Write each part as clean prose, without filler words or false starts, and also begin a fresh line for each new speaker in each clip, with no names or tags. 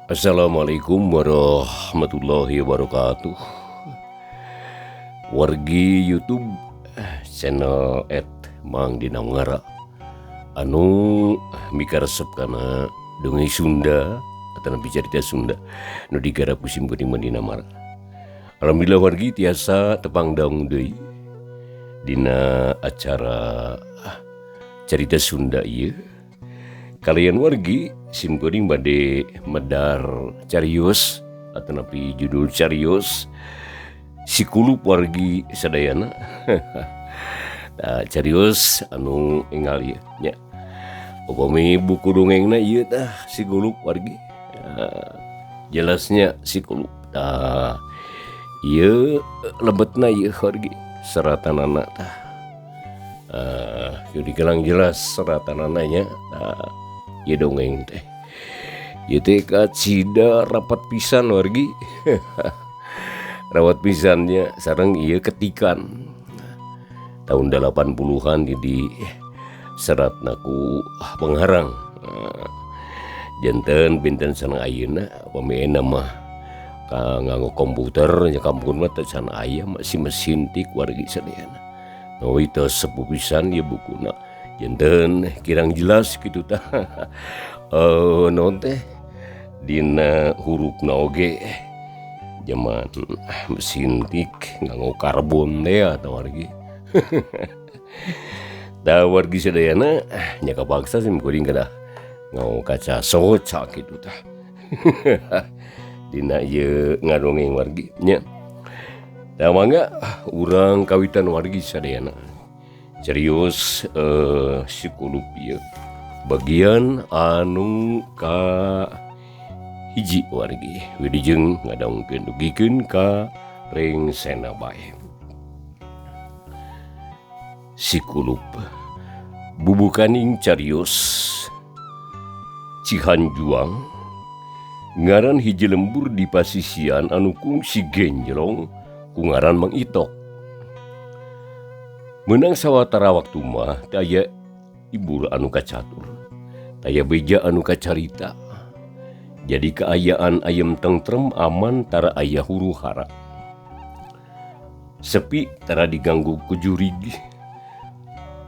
Assalamualaikum warahmatullahi wabarakatuh. Wargi YouTube channel @mangdinamara anu mikaresep kana dongeng Sunda atau nabi carita Sunda nu digarap ku sim kuring Mang Dinamara. Alhamdulillah wargi tiasa tepang daung deui dina acara carita Sunda ieu. Kalian wargi sim kuring bade medar carios atau napi judul carios si kulup wargi sadayana. Nah, carios anu engal ieu nya. Upami buku dongengna ieu tah si kulup wargi. Nah, jelasnya si kulup. Tah ieu lebetna ieu wargi seratanana tah. Ieu digelang jelas seratanana nya. Tah ieu dongeng teh. Ieu teh kacida rapat pisan wargi. Rawat pisannya sareng ieu ketikan. Tahun 80-an di seratna ku pengharang. Janten binten sareng ayeuna upami ayeuna mah ka nganggo komputer nya kampung mah teu can aya masih mesin tik wargi sadayana. Nah, tos sepuh pisan ieu bukuna. Janten kirang jelas kitu tah. Naon teh dina hurufna oge zaman mesin tik nganggo karbon teh atau wargi. Da wargi sadayana nya kapaksa sim kuring kedah nganggo kaca soca kitu tah. Dina ieu ngadongeng wargi nya. Da mangga urang kawitan wargi sadayana. Serius si kulup ieu bagian anu ka hiji wargi wilujeng ngadongkeun dugikeun ka rengsena bae. Si kulup bubukaning carios Cihanjuang ngaran hiji lembur di pasisian anu kungsi genjrong ku ngaran Mang Itok. Meunang sawatara waktu mah teu aya ibur anu kacatur, taya beja anu kacarita. Jadi kaayaan ayem tentrem aman tara aya huru hara. Sepi tara diganggu ku jurig.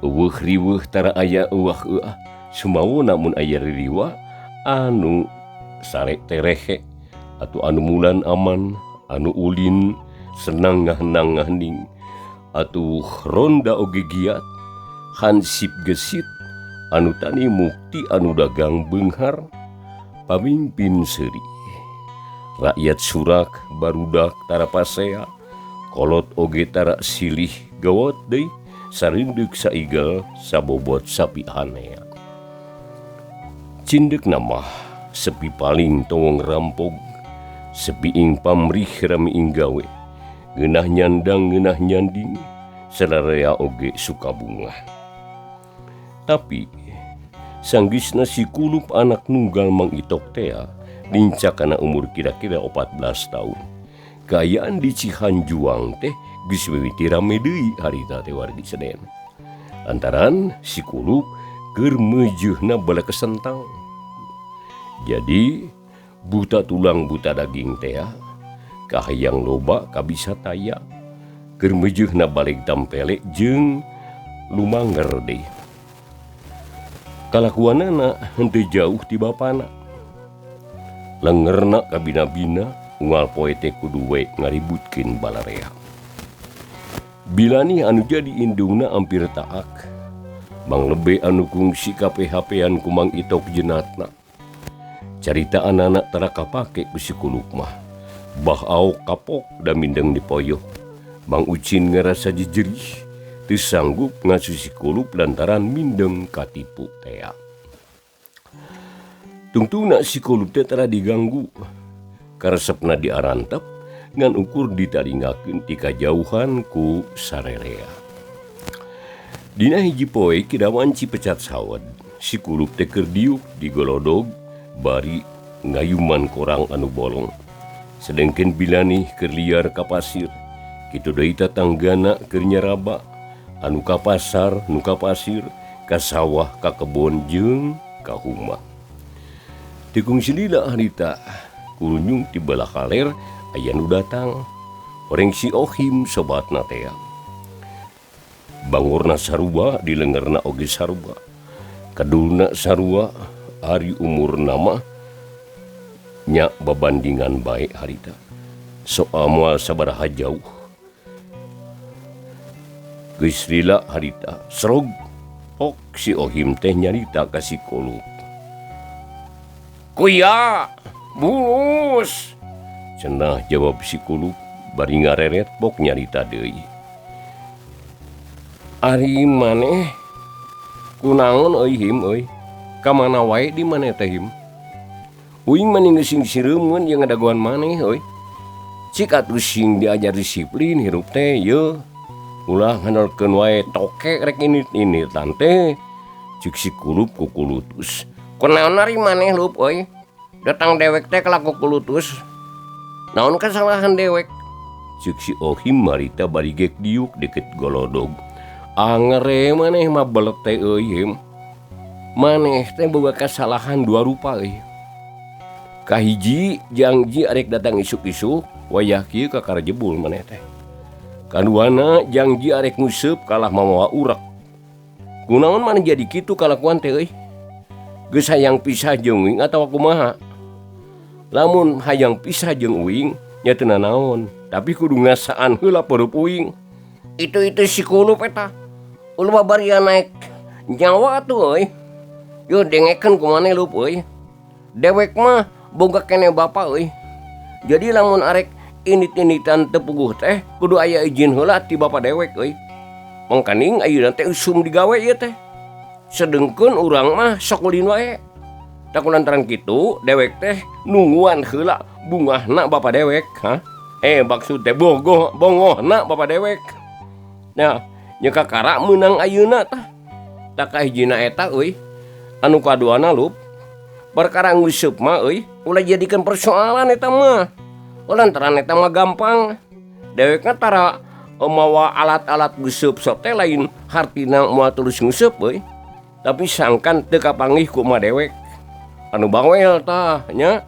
Eueuh riweuh tara aya euah euah. Sumawo namun aya ririwa anu sare terehe atau anu mulan aman, anu ulin senang ngahenang ngahening atuh ronda oge giat hansip gesit anu tani mukti anu dagang beunghar pamimpin seuri rakyat surak barudak tara pasea kolot oge tara silih gawat deui sarindeuk saigel sabobot sapi hanea. Cindek nama sepi paling tongong rampog sepi ing pamrih rami ing gawe ngeunah nyandang ngeunah nyanding sararea oge suka bunga. Tapi sanggeusna si kulup anak nunggal Mang Itok tea lincak kana umur kira-kira 14 tahun. Kaayaan di Cihanjuang teh geus mimiti rame deui harita teh wargi sadayana. Lantaran si kulup keur meujeuhna bala kesentang. Jadi buta tulang buta daging tea kahayang loba kabisa taya keur meujeuhna balik tampele jeung lumanger deui. Kalakuanana henteu jauh ti bapana. Lengerna kabina-bina unggal poe teh kudu we ngaributkeun balarea. Bilani anu jadi indungna ampir taak. Mang lebe anu kungsi KPHP-an ku Mang Itok jenatna. Carita anak-anak tara kapake ku si kulup mah. Bah aok kapok da mindeng dipoyoh. Mang Ucin ngerasa jejerih, teu sanggup ngasuh si kulup lantaran mindeng katipu tea. Tungtungna si kulup teh tara diganggu. Karesepna diarantep ngan ukur ditaringakeun ti kajauhan ku sarerea. Dina hiji poe kidawan Cipecat sawed, si kulup teh keur diuk di golodog bari ngayuman korang anu bolong. Sedengkeun Bilani keur liar ka pasir, kitu deui tatanggana keur nyaraba anu ka pasar, nu ka pasir, ka sawah, ka kebon jeung ka huma. Teu kungsi lila harita kurunyung ti belah kaler aya nu datang. Horeng si Ohim sobatna tea. Bangorna sarua dilengerna oge sarua. Kadulna sarua ari umurna mah nya babandingan bae harita. Soal moal sabaraha jauh. Geus lila harita serog pok si Ohim teh nyarita ka si Kulup. Kuya, bulus. Cenah jawab si Kulup bari ngareret pok nyarita deui. Ari maneh kunaon euy him euy? Ka mana wae di maneh teh him? Uing mah geus sing sireumeun jeung ngadagoan maneh euy. Cik atuh sing diajar disiplin hirup teh yeuh. Ulah ngandalkeun wae toke rek init-initan teh. Cik si Kulup ku kulutus. Kunaon ari maneh lup euy? Datang dewek teh kalaku kulutus. Naon kesalahan dewek? Cik si Ohim marita bari gek diuk deket golodog. Angere maneh mah belet teh euy him. Maneh teh boga kesalahan dua rupa euy. Kahiji jangji arek datang isuk-isuk wayah kieu kakara jebul maneh teh. Kaduana jangji arek nguseup kalah mamawa urak. Kunaon maneh jadi kitu kalakuan teh euy? Geus hayang pisah jeung uing atawa kumaha? Lamun hayang pisah jeung uing nya teu nanaon, tapi kudu ngasaan heula peureup uing. Itu si Kulup eta. Ulah babaria naik nyawa atuh euy. Yo dengekeun ku maneh lup euy. Dewek mah boga keneh bapa euy. Jadi lamun arek init-initan teu puguh teh kudu aya izin heula ti bapa dewek euy. Mangkaning ayeuna teh usum digawe ieu teh. Sedengkeun urang mah sok ulin wae. Tak lantaran kitu dewek teh nungguan heula bungahna bapa dewek, ha? Maksud teh bogoh bongohna bapa dewek. Nah, nya kakara meunang ayeuna tah. Tak kahijina eta euy. Anu kaduana lup perkara nguseup mah euy ulah jadikeun persoalan eta mah. Lantaran eta mah gampang. Dewekna tara mawa alat-alat nguseup sok teh lain hartina moal terus nguseup euy. Tapi sangkan teu kapanggih ku mah dewek. Anu bawel tah nya.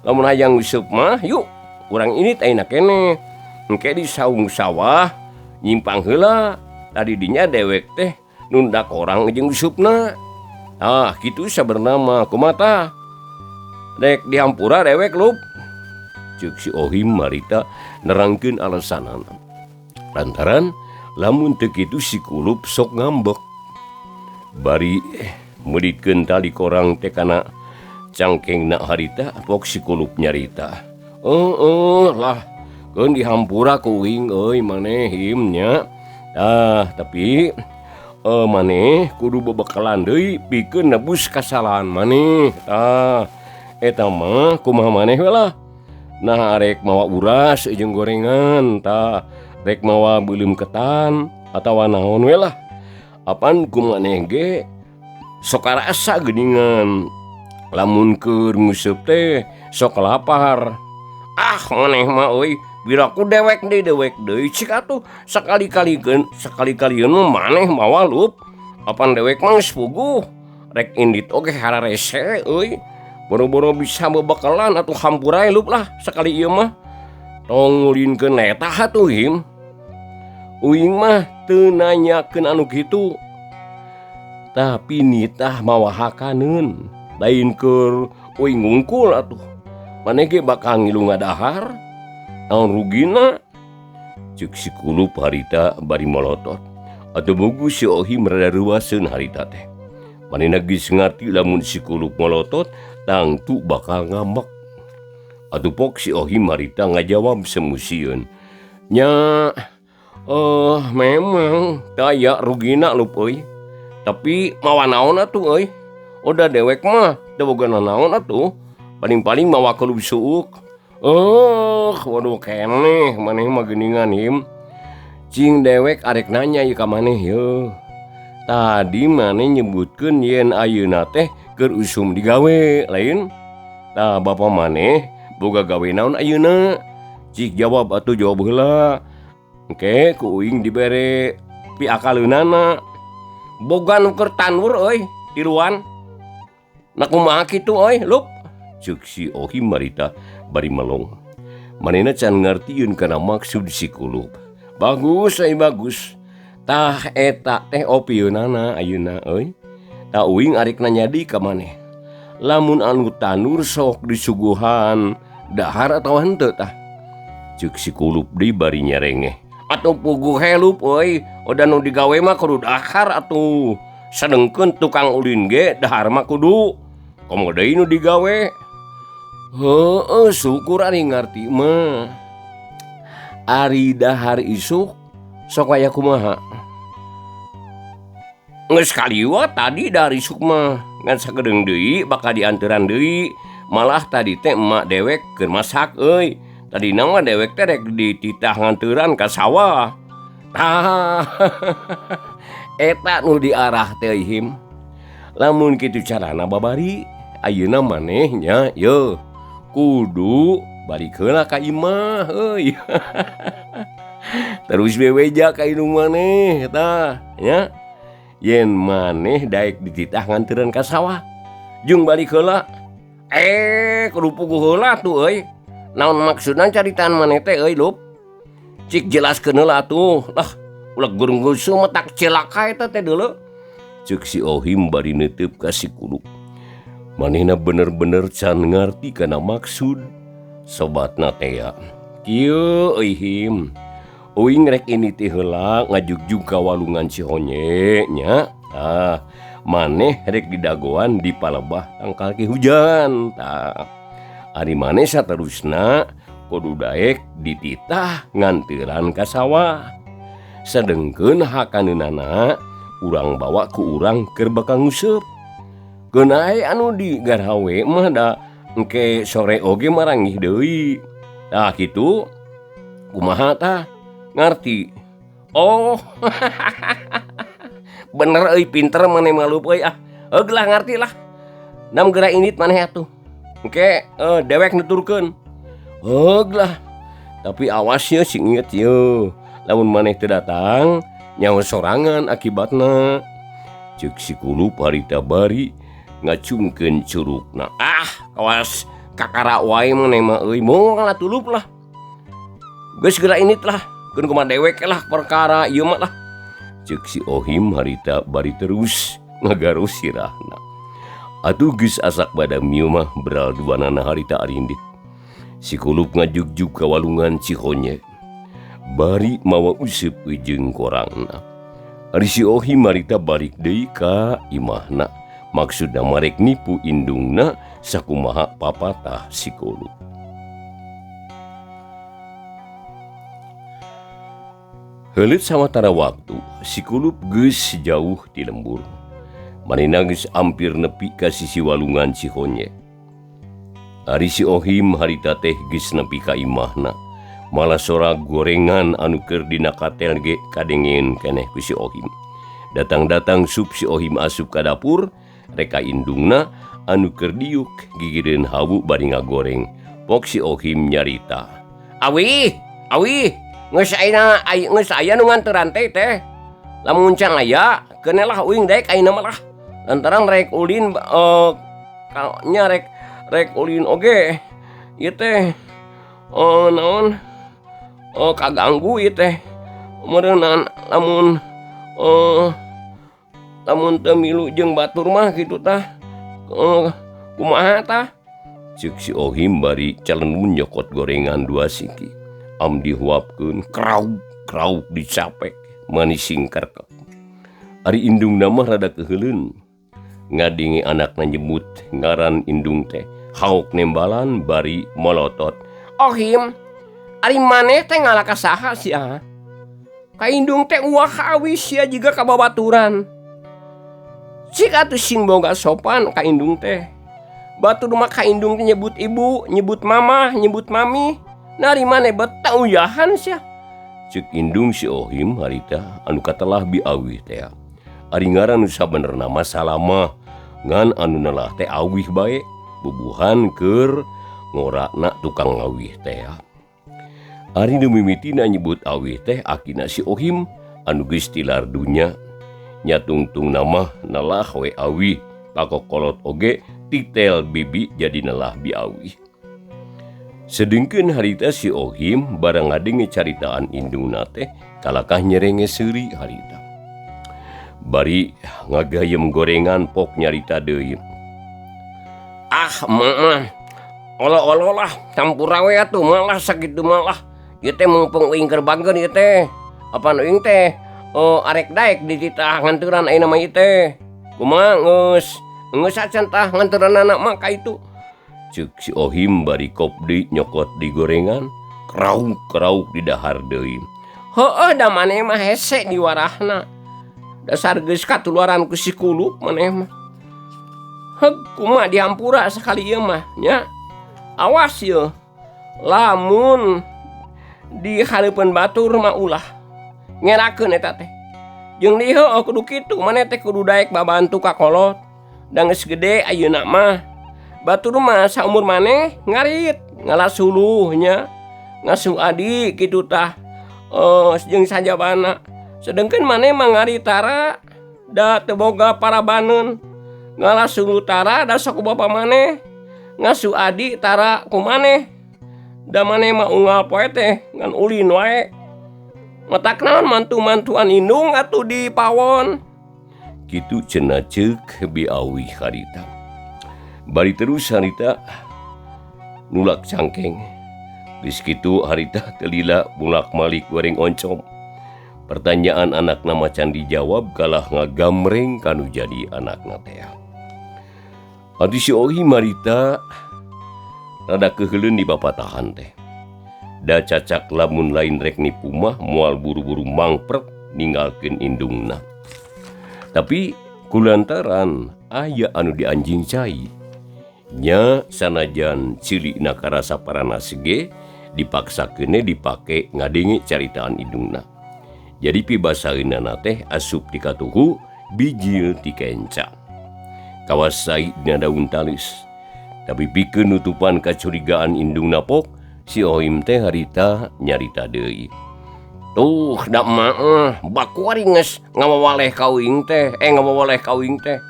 Lamun hayang nguseup mah yuk urang ini teh ayeuna keneh. Engke di saung sawah nyimpang heula. Tadi dinya dewek teh nundak orang jeung ngusupna. Ah, kitu sabenerna mah kumaha tah? Dek dihampura dewek lup. Ceuk si Ohim marita nerangkeun alasanana. Lantaran lamun teu kitu si Kulup sok ngambek. Bari meulikeun tali korang teh kana cangkengna harita pok si Kulup nyarita. Heeh lah, keun dihampura ku uing euy maneh him nya. Ah, tapi maneh kudu bebekalan deui pikeun nebus kasalahan maneh. Tah, eta mah kumaha maneh we lah. Nah arek mawa uras jeung gorengan tah, rek mawa beuleum ketan atawa naon we lah. Apan ku maneh ge sok karasa geuningan. Lamun keur nguseup teh sok lapar. Ah maneh mah euy, biraku dewek deui cik atuh sakali-kalikeun sakali-kalieun mah maneh mawa lup. Apan dewek mah geus puguh. Rek indit oge hararese euy. Boro-boro bisa bebekalan atuh hampura lup lah sakali ieu mah. Tong ngulinkeun eta atuh him. Uing mah teu nanyakeun anu kitu. Tapi nitah mawa hakaneun, lain keur uing ngungkul atuh. Maneh ge bakal ngilu ngadahar. Naon rugina? Ceuk si Kulup harita bari molotot. Atuh bogu si Ohim rada reuaseun harita teh. Manehna geus ngarti lamun si Kulup molotot tangtu bakal ngambek. Atuh pok si Ohim harita ngajawab semusieun. Nya memang daya rugina lup euy. Tapi mawa naon atuh euy? Udah dewek mah teu boga nanaon atuh. Paling-paling mawa kelub suuk. Waduh keneh maneh mah geuningan him. Cing dewek arek nanya ieu ka maneh yeuh. Tadi maneh nyebutkeun yen ayeuna teh keur usum digawe, lain? Tah bapa maneh boga gawe naon ayeuna? Cik jawab atuh jawab heula. Engke ku uing dibere piakaleunana. Boga nu keur tanur euy tiluan. Nah kumaha kitu euy lup? Ceuk si Ohim marita bari melong. Manehna can ngartieun kana maksud si Kulup. Bagus ai bagus. Tah eta teh opieunana ayeuna euy. Tah uing arek nanya deui ka maneh. Lamun anu tandur sok disuguhan dahar atawa henteu tah? Ceuk si Kulup deui bari nyerengeh. Atuh puguh helup euy, oda nu digawe mah kudu dahar atuh. Sedengkeun tukang ulin ge dahar mah kudu. Komo deui nu digawe. Heueuh syukur ari ngarti mah. Ari dahar isuk sok aya kumaha? Geus kaliwat tadi dahar isuk mah ngan sagedeung deui bakal dianteran deui. Malah tadi teh emak dewek keur masak euy. Tadina mah dewek teh rek dititah nganteran ka sawah. Tah eta nu diarah teh him. Lamun kitu carana babari ayeuna maneh nya yeuh kudu balik heula ka imah euy. Terus beweja ka indung maneh tah nya. Yen maneh daek dititah nganteran ka sawah jeung balik heula. Kudu puguh heula tuh euy. Naon maksudna caritaan maneh teh euy Lup? Cik jelaskeun heula atuh. Lah ulah gurung-gurung mah tak cilaka eta teh deuleu. Ceuk si Ohim bari neuteub ka si Kulup. Manehna bener-bener can ngarti kana maksud sobatna teh ya. Kieu euy Him. Uing rek ini teh heula ngajugjug ka walungan Cihonye nya. Tah maneh rek didagoan di palebah tangkal ki hujan. Tah ari maneh saterusna kudu daek dititah nganteran ka sawah. Sedengkeun hakaneunana urang bawa ku urang keur bakal nguseup. Keun ae anu digarhawe mah da engke sore oge marangih deui. Tah kitu kumaha tah? Ngarti. Oh. Bener euy pinter maneh mah Lup euy ah. Heug lah ngarti lah. Nam geura indit maneh atuh. Engke dewek nuturkeun. Heug lah. Tapi awas ye sing inget ye. Lamun maneh teu datang nyawa sorangan akibatna. Ceuk si Kulup harita bari ngacungkeun curugna. Ah, kawas kakara wae maneh mah euy. Moal atuh Lup lah. Geus geura indit lah. Keun kumaha dewek lah perkara ieu mah lah. Ceuk si Ohim harita bari terus ngagaru sirahna. Atuh geus asak badam ieu mah beral duanana harita arindit. Si Kulup ngajugjug ka walungan Cihonye. Bari mawa useup jeung korangna. Ari si Ohim harita balik deui ka imahna. Maksudna marek nipu indungna sakumaha papatah si Kulup. Heuleut sawatara waktu, si Kulup geus jauh ti lembur. Manehna geus ampir nepi ka sisi walungan Cihonye. Ari si Ohim harita teh geus nepi ka imahna. Malah sora gorengan anu keur dina katel ge kadengen keneh ku si Ohim. Datang-datang sup si Ohim asup ka dapur, reka indungna anu keur diuk gigireun hawu bari ngagoreng. Pok si Ohim nyarita. Awih, awih, geus ayeuna geus aya nu nganteran teh teh. Lamun can aya, keun lah uing daek ayeuna mah lah. Lantaran rek ulin nya rek ulin oge. Ieu teh naon? Kaganggu ieu teh. Meureunnan lamun lamun teu milu jeung batur mah kitu tah. Kumaha tah? Ceuk si Ohim bari calenun nyokot gorengan dua siki. Am dihuapkeun krauk krauk dicapek manis singkerkep. Ari indungna mah rada keuheuleun. Ngadenge anakna nyebut ngaran indung teh. Hauk nembalan bari molotot. Ohim, ari maneh teh ngalah ka saha sia? Ka indung teh uah awis sia jiga ka babaturan. Cik atuh sing boga sopan ka indung teh. Batur mah ka indung teh nyebut ibu, nyebut mamah, nyebut mami. Nari maneh bet tauyahan sia. Ceuk indung si Ohim harita anu katelah biawih teh. Ari ngaran nu sabenerna mah salamah, ngan anu nelah teh awih bae, bubuhan keur ngorakna tukang ngawih teh. Ari nu mimitina nyebut awih teh akina si Ohim anu geus tilar dunya. Nya tungtungna mah nelah we awih, pakokolot oge Titel bibi jadi nelah biawi. Sedengkeun harita si Ohim barang ngadenge caritaan indungna teh kalakah nyerenge seuri harita. Bari ngagayem gorengan pok nyarita deui. Ah mah olo-olo lah campur we atuh malah sakitu malah. Ieu teh mumpung uing keur bageun ieu teh. Apan uing teh oh, arek daek di titah nganturan ayeuna mah ieu teh. Kumaha geus geus acan tah nganturanana mah ka itu. Ceuk si Ohim bari kop deui nyokot di gorengan, krauk-krauk di dahar deui. Heueuh da maneh mah hese diwarahna. Dasar geus katularan ku si Kulup maneh mah. Heug kumaha dihampura sakali ieu mah nya. Awas yeuh. Lamun di hareupeun batur mah ulah ngerakeun eta teh. Jeung di heueuh kudu kitu maneh teh kudu daek babantu ka kolot. Da geus gede ayeuna mah. Batur mah saumur maneh ngarit ngala suluh nya. Ngasuh adi kitu tah. Jeung sajabana. Sedengkeun maneh mah ngarit tara da teu boga parabaneun. Ngala suluh tara da sok ku bapa maneh. Ngasuh adi tara ku maneh. Da maneh mah unggal poe teh ngan ulin wae. Matak naon mantu-mantuan indung atuh di pawon. Kitu cenah ceuk biawi harita. Bari terus harita nulak cangkeng. Geus kitu harita teu lila bulak-malik goreng oncom. Pertanyaan anakna macan dijawab kalah ngagamreng kanu jadi anakna teh. Atuh si Ohim harita rada keuheuleun di papatahan teh. Da cacak lamun lain rek nipu mah moal buru-buru mangprek ninggalkeun indungna. Tapi kulantaran aya anu dianjing cai. Nya sanajan cilikna karasa paranas ge dipaksakeun dipake ngadenge caritaan indungna. Jadi pibasaeunana teh asup ti katuhu bijil ti kenca. Kawas sai dina daun talis. Tapi pikeun nutupan kacurigaan indungna pok, si Ohim teh harita nyarita deui. Tuh da emak baku ari geus ngawawaleh ka uing teh, ngawawaleh ka uing teh.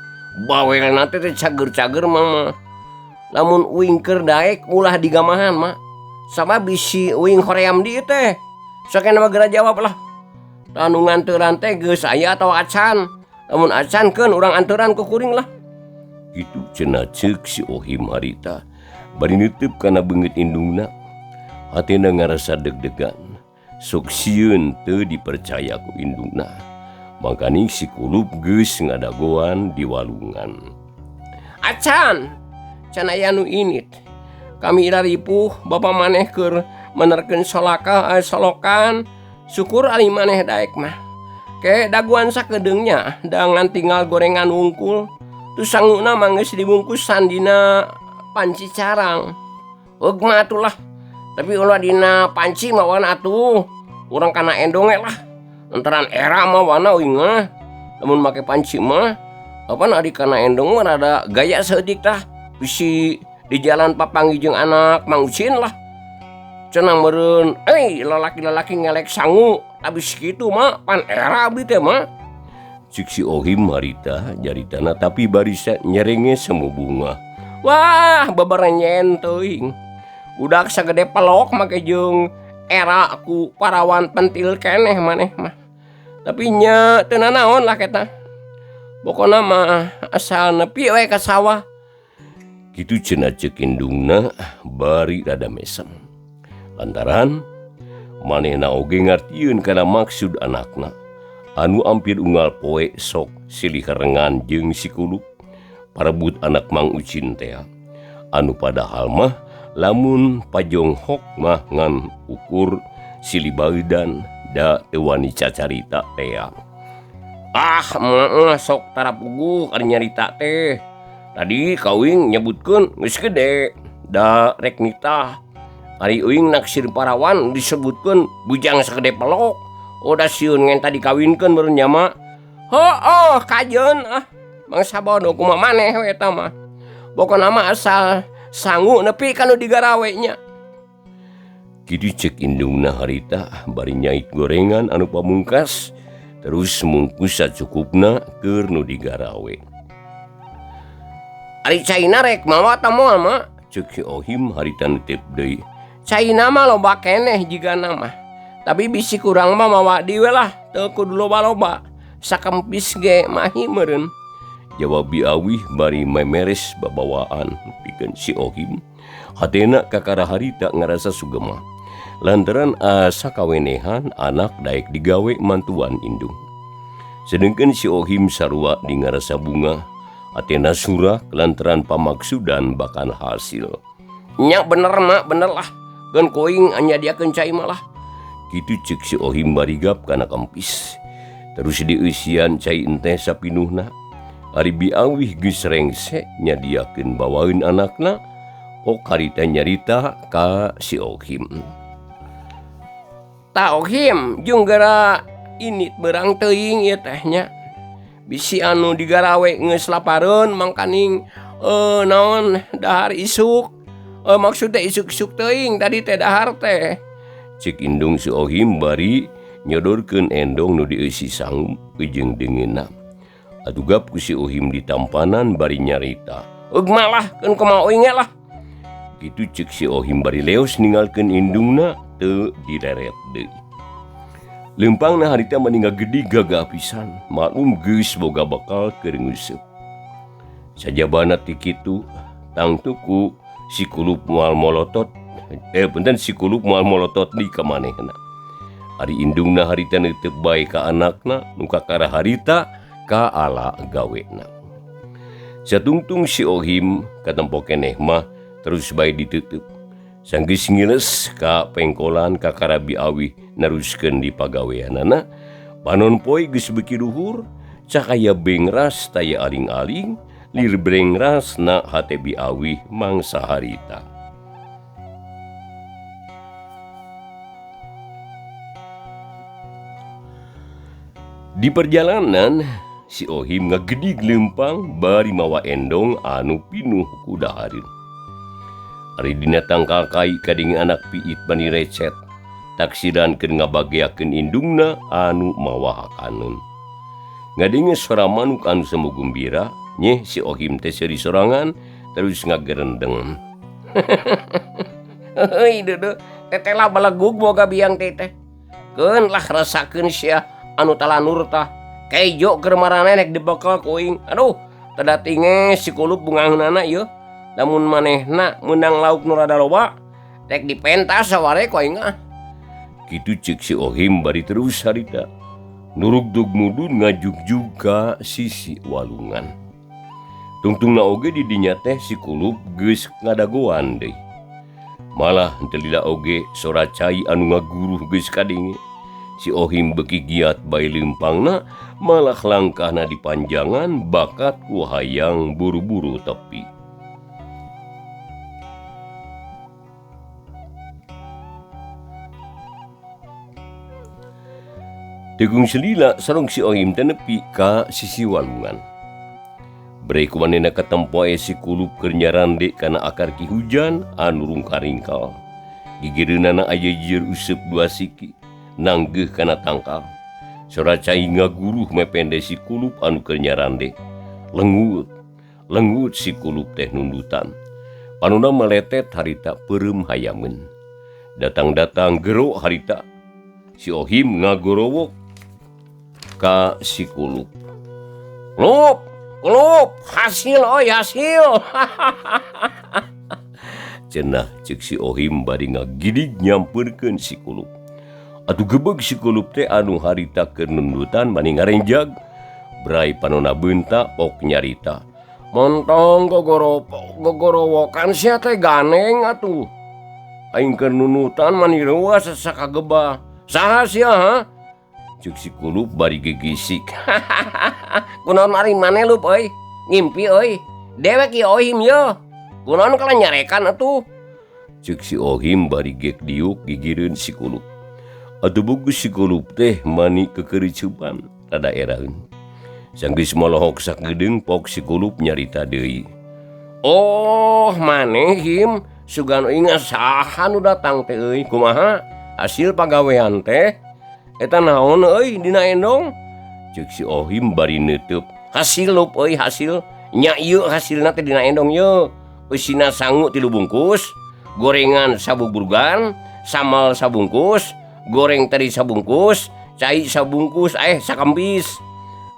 Bawelna teh cager-cager mama. Lamun uing keur daek ulah digamahan mak. Sabab bisi uing hoream di teh. Sakena mah geura jawab lah. Anu nganturan teh geus aya atawa acan. Lamun acan keun urang anturan ku kuring lah. Kitu cenah ceuk si Ohim harita. Bari neuteub kana beungeut indungna. Hatena ngarasa deg-degan. Sok sieun teu dipercaya ku indungna. Mangkaning si Kulup geus ngadagoan di walungan. Acan! Can aya nu init. Kami ripuh bapa maneh keur menerkeun solaka solokan. Syukur ari maneh daek mah. Ke daguan sakedeungnya da ngan tinggal gorengan wungkul. Tu sanguna mah geus dibungkusan dina panci carang. Heug mah atuh lah. Tapi ulah dina panci mah wana atuh. Urang kana endong lah. Lantaran era mah wana uing mah. Lamun make panci mah apa ari kana endong mah rada gaya saeutik tah. Bisi di jalan papanggih jeung anak Mang Ucin lah. Cenah meureun, lalaki-lalaki ngelek sangu. Abis kitu mah pan era abdi teh mah. Cik si Ohim harita nyaritana tapi barisa nyerenge semu bunga. Wah, beberenyen teuing. Budak sagede pelok make jeung era ku parawan pentil keneh maneh mah. Tapi nya teu nanaon lah eta. Pokona mah asal nepi we ka sawah. Kitu cenah ceuk indungna bari rada mesem. Lantaran manehna oge ngartieun kana maksud anakna. Anu ampir unggal poe sok silih rengan jeung si Kulup parebut anak Mang Ucin teh. Anu padahal mah lamun pajonghok mah ngan ukur silih baeudan da teu wani cacarita teh. Ah mah sok tara puguh ari nyarita teh. Tadi ka uing nyebutkeun geus gede da rek nitah. Ari uing naksir parawan disebutkeun bujang sagede pelok. Udah sieun ngen tadi kawinkeun meureun nya mah. Heueuh kajeun ah. Mangsa bodoh kumaha maneh we eta mah. Pokona mah asal sangu nepi ka nu digarawe nya. Kitu ceuk indungna harita bari nyait gorengan anu pamungkas terus mungkus sacukupna keur nu digarawe. Ari caina rek mawa ta moal mak? Ceuk si Ohim harita neuteup deui. Caina mah loba keneh jigana mah. Tapi bisi kurang mah mawa deui we lah, teu kudu loba-loba. Sakempis ge mahi meureun. Jawab Biawih bari memeres babawaan pikeun si Ohim. Hatena kakara harita ngarasa sugema. Lantaran asa kawenehan anak daek digawe mantuan indung. Sedengkeun si Ohim sarua di ngarasa bunga. Hatena surak lantaran pamaksudan bakal hasil. Nya bener mak, bener lah. Keun kuing nyadiakeun cai mah lah. Kitu ceuk si Ohim barigap kana kempis. Terus dieusian cai enteh sapinuhna. Ari Biawih geus rengse nyadiakeun bawaeun anakna, ok harita nyarita ka si Ohim. Ta Ohim jeung geura init beurang teuing ieu teh nya. Bisi anu digarawe geus lapareun mangkaning naon dahar isuk. Maksud teh isuk-isuk teuing tadi teh dahar teh. Ceuk indung si Ohim bari nyodorkeun endong nu dieusi sangu jeung deungeunna. Atugap ku si Ohim ditampanan bari nyarita. Eug malah keun kumaha oing lah. Kitu ceuk si Ohim bari leos ninggalkeun indungna teu direret deui. Leumpangna harita mani ngagedig gagah pisan, maklum geus boga bekal keur nguseup. Sajabana ti kitu tangtu ku si kulup moal molotot, punten si kulup moal molotot di ka manehna. Ari indungna harita neuteuk bae ka anakna nu kakara harita ka ala gawena. Satungtung si Ohim katempo keneh mah terus bae ditutup. Sanggeus ngiles ka pengkolan kakara Biawih neruskeun di pagaweanana. Panon poe geus beuki luhur, cakaya bengras taya aling-aling, lir brengras na hate Biawih mangsa harita. Di perjalanan si Ohim ngagedig leumpang bari mawa endong anu pinuh ku dahareun. Ari dina tangkal kai kadenge anak piit bani recet, taksiran keur ngabageakeun indungna anu mawa hakaneun. Ngadenge sora manuk anu semu gumbira, nyeh si Ohim teh seuri sorangan terus ngagerendeng. Heuy deudeuh, teteh lah balegug boga biang teh teh. Keun lah rasakeun sia anu talanur tah. Kejo keur maraneh rek dibekel ku aing. Aduh, teu datinge si kulup bungaheunana ieu. Lamun manehna meunang lauk nu rada loba, rek dipentas saware ku aing ah. Kitu ceuk si Ohim bari terus harita. Nurugdug mudun ngajugjug ka sisi walungan. Tungtungna oge di dinya teh si kulup geus ngadagoan deui. Malah henteu lila oge sora cai anu ngaguruh geus kadenge. Si Ohim beuki giat bae leumpangna, malah langkahna dipanjangan bakat ku hayang buru-buru tepi. Tegung selila sareng si Ohim teh nepi ka sisi walungan. Bre ku manehna katempo aya si kulup keur nyarande kana akar ki hujan anu rungkaringkal. Gigireunana aya jieur useup dua siki nanggeuh kana tangkal. Sora cai ngaguruh mepende si kulup anu keur nyarande. Lengut, lengut si kulup teh nundutan. Panona meletet harita peureum hayameun. Datang-datang gero harita. Si Ohim ngagorowok ka si kulup. Lup, kulup, hasil oi hasil. Cenah ceuk si Ohim bari ngagidig nyampeurkeun si kulup. Atuh gebeg si kulup teh anu harita keur nundutan mani ngarenjag. Brai panona beunta ok nyarita. Montong gogorowokan sia teh ganeng atuh. Aing keur nunutan mani reuas sakagebah. Saha sia ha? Ceuk si kulup bari gegisik. Kunaon ari maneh lup euy? Ngimpi euy. Dewek ieu Ohim yeuh. Kunaon kalah nyarekan atuh? Ceuk si Ohim bari gek diuk gigireun si kulup. Atuh buku si kulup teh mani kekeuricupan rada eraeun. Sanggeus molohok sakedeung pok si kulup nyarita deui. Oh, maneh Him, sugan euy saha nu datang teh euy? Kumaha? Hasil pagawean teh eta naon euy dina endong? Ceuk si Ohim bari neuteub. Hasil lup euy hasil. Nya ieu hasilna teh dina endong ye. Eusina sangu 3 bungkus, gorengan sabugburgan, sambal sabungkus, goreng teri sabungkus, cai sabungkus, sakempis.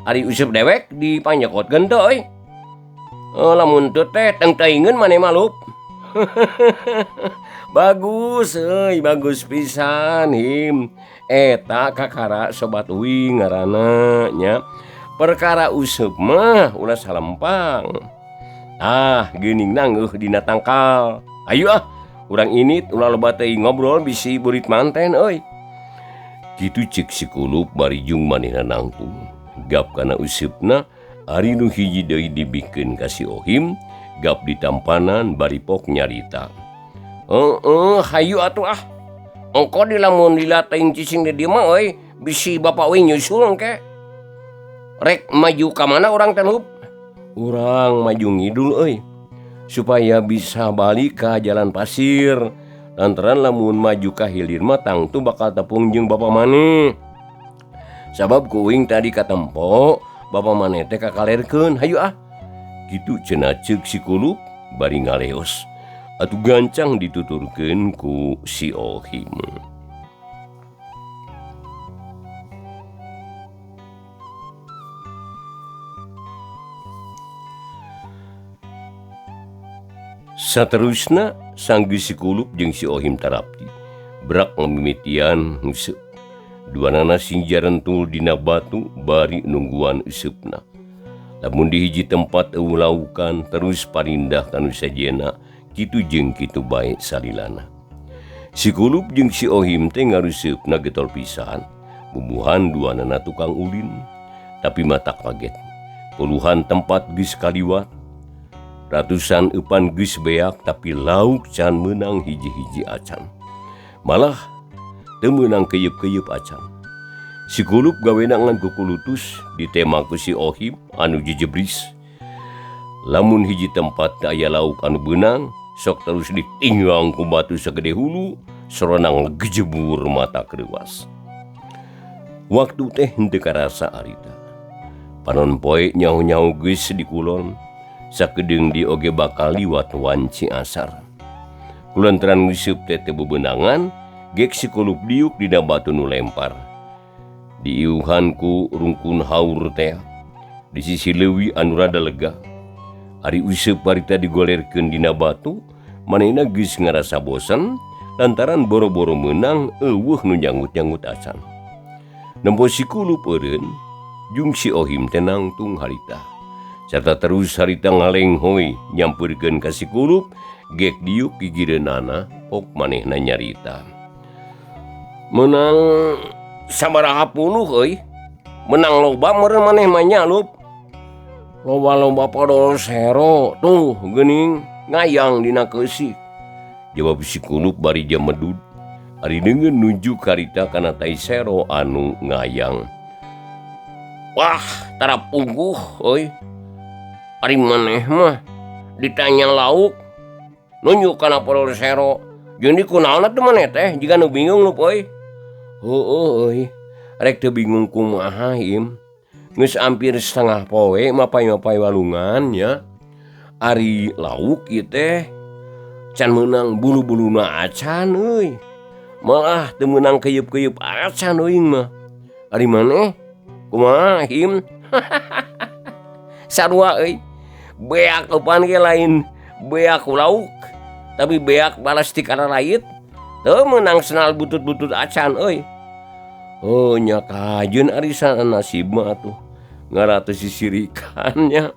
Ari useup dewek dipanjokotkeun teu euy. Lamun teu teh tengteuingeun maneh mah lup. Bagus euy, bagus pisan him. Eta kakara sobat uing ngaranna nya. Perkara useup mah ulah salempang. Ah, geuning nangeuh dina tangkal. Ayo ah, urang init ulah loba teuing ngobrol bisi burit manten euy. Kitu ceuk si Kulup bari jeung manehna nangtung. Gap kana useupna ari nu hiji deui dibikeun ka si Ohim, gap ditampanan bari pok nyarita. Heeh, hayu atuh ah. Engko di lamun lila teuing cicing di dieu mah euy, bisi bapak uing nyusul engke. Rek maju ka mana urang teh Lup? Urang maju ngidul euy, supaya bisa balik ka jalan pasir. Lantaran lamun maju ka hilir mah tangtu bakal tepung jeung bapa maneh. Sabab ku uing tadi katempo bapa maneh teh kakalerkeun. Hayu ah. Kitu cenah ceuk si Kulup bari ngaleos. Atuh gancang dituturkeun ku si Ohim. Saterusna sanggeus si Kulup jeung si Ohim tarapti brak ngamimitian nguseup. Duanana sing jarentul dina batu bari nungguan useupna. Lamun di hiji tempat eueuh laukan terus parindah ka nu sajena, kitu jeung kitu bae salilana. Si Kulup jeung si Ohim teh ngaruseupna getol pisan, bubuhan duanana tukang ulin. Tapi mata kaget, puluhan tempat geus kaliwat, ratusan eupan geus beak tapi lauk can meunang hiji-hiji acan. Malah teu meunang keyeup-keyeup acan. Si Kulup gawena ngan kukulutus ditema ku si Ohim anu jejebris. Lamun hiji tempat teu aya lauk anu beunang, sok terus ditinggang ku batu sagede hulu, soronang gejebur mata kreuwas. Waktu teh henteu karasa harita. Panon poe nyaho-nyaho geus di kulon, sakedeung di oge bakal liwat wanci asar. Kulantaran nguseup teh teu bebenangan, gek si Kulup diuk dina batu nu lempar. Diiuhan ku rungkun haur teh di sisi leuwi anu rada lega. Ari useup harita digolerkeun dina batu, manehna geus ngarasa bosen lantaran boro-boro meunang eueuh nu nyangut-nyangut acan. Nempo si Kulup eureun, jeung si Ohim teh nangtung harita. Sarta terus harita ngalenghoy nyampeurkeun ka si Kulup, gek diuk gigireunana pok manehna nyarita. Meunang sabaraha puluh euy, menang loba meureun maneh mah nya Lup. Loba-loba podol sero tuh geuning ngayang dina keusik. Jawab si Kulup bari jamedud. Ari deungeun nunjuk harita kana tai sero anu ngayang. Wah, tara puguh euy. Ari maneh mah ditanya lauk nunjuk kana podol sero. Jeung di kunaon atuh maneh teh jiga nu bingung Lup euy. Heueuh euy, rek teu bingung kumaha him. Geus hampir setengah poe mapay-mapay walungan nya. Ari lauk ieu teh can meunang bulu-buluna acan euy. Malah teu meunang keyeup-keyeup acan euy mah. Ari maneh kumaha him? Sarua euy. Beak eupan ge lain beak lauk, tapi beak balas ti kararait. Teu meunang senal butut-butut acan euy. Oh nya kajeun ari nasib mah atuh. Ngaratus sisirikan nya.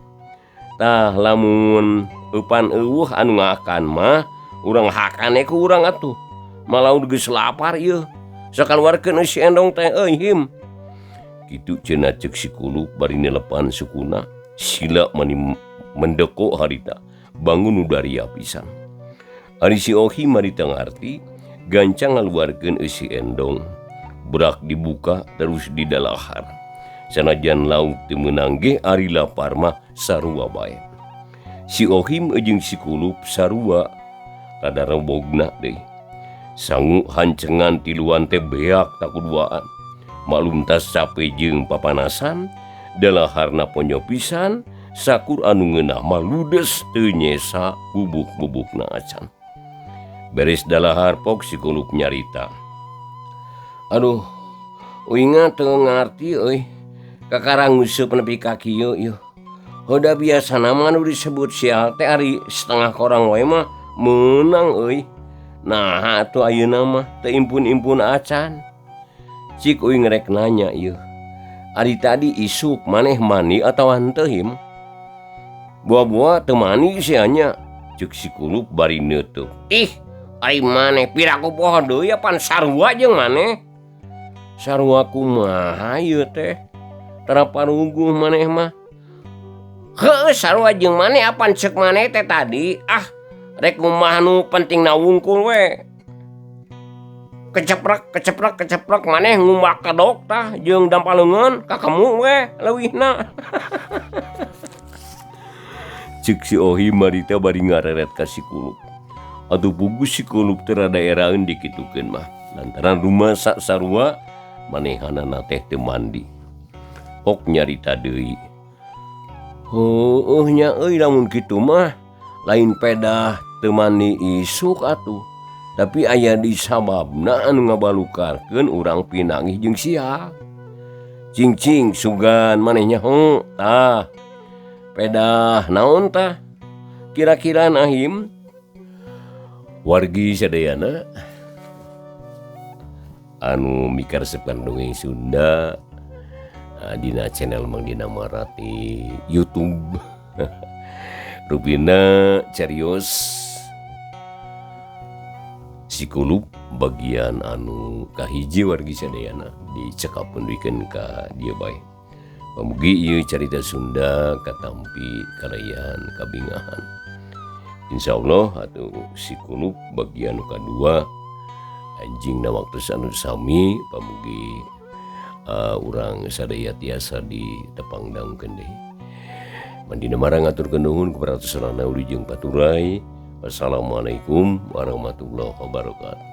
Tah lamun eupan eueuh anu ngakan mah urang hakane ku urang atuh. Malaun geus lapar ieu. Sakaluarkeun si endong teh euy him. Kitu cenah ceuk si Kulup bari nelepan sukuna, sila mani mendeko harita, bangun nu daria pisan. Ari si Ohim marita ngarti, gancang ngaluarkeun eusi endong. Brak dibuka terus didalahar. Sanajan lauk teu meunang ge ari lapar mah sarua bae. Si Ohim jeung si Kulup sarua rada robogna deui. Sangu hancengan tiluan teh beak takuduaan. Maklum tas cape jeung papanasan, dalaharna ponyo pisan, Sakur anu ngeunah mah ludes teu nyesa bubuk-bubukna acan. Beres dalahar pok si Kulup nyarita. Aduh, uing teu ngarti euy. Kakara nguseup nepi ka kieu ieu. Hoda biasana mah anu disebut sial teh ari setengah korang wae mah meunang euy. Nah atuh ayeuna mah teu impun-impun acan. Cik uing rek nanya ieu. Ari tadi isuk maneh mandi atawa henteu him? Buah-buah teu mandi sia nya. Ceuk si Kulup bari neuteuk. Ih, ari maneh piraku poho deui apan sarua jeung maneh. Sarua kumaha ieu teh? Tara paruguh maneh mah. Heueuh sarua jeung maneh apan ceuk maneh teh tadi. Ah, rek kumaha nu pentingna wungkul we. Keceprek keceprek keceprek maneh ngumbak kedok tah jeung dampal leungeun kakemu we leuwihna. Ceuk si Ohim marita bari ngareret ka si Kulup. Atuh puguh si Kulup teh rada eraeun dikitukeun mah. Lantaran rumasa sarua manehanana teh teu mandi. Ok nyarita deui. Heueuh nya euy lamun kitu mah lain pedah teu mandi isuk atuh. Tapi aya di sababna anu ngabalukarkeun urang pinanggih jeung sia. Cing-cing sugan maneh nyaho tah. Pedah naon tah? Kira-kira nahim? Wargi sadayana anu mikaresepkeun dongeng Sunda dina channel Mang Dina Marati YouTube. Rupina carios si Kulup bagian anu kahiji wargi sadayana dicekapkeun duikeun ka dieu bae. Pamugi ieu carita Sunda katampi kalayan kabingahan. Insyaallah atuh si Kulup bagian nu kadua anjing na waktu anu sami pamugi urang sadaya tiasa ditepangdangkeun deui. Mandina marang ngaturkeun nuhun kepada sarana wilujeng paturay. Wassalamualaikum warahmatullahi wabarakatuh.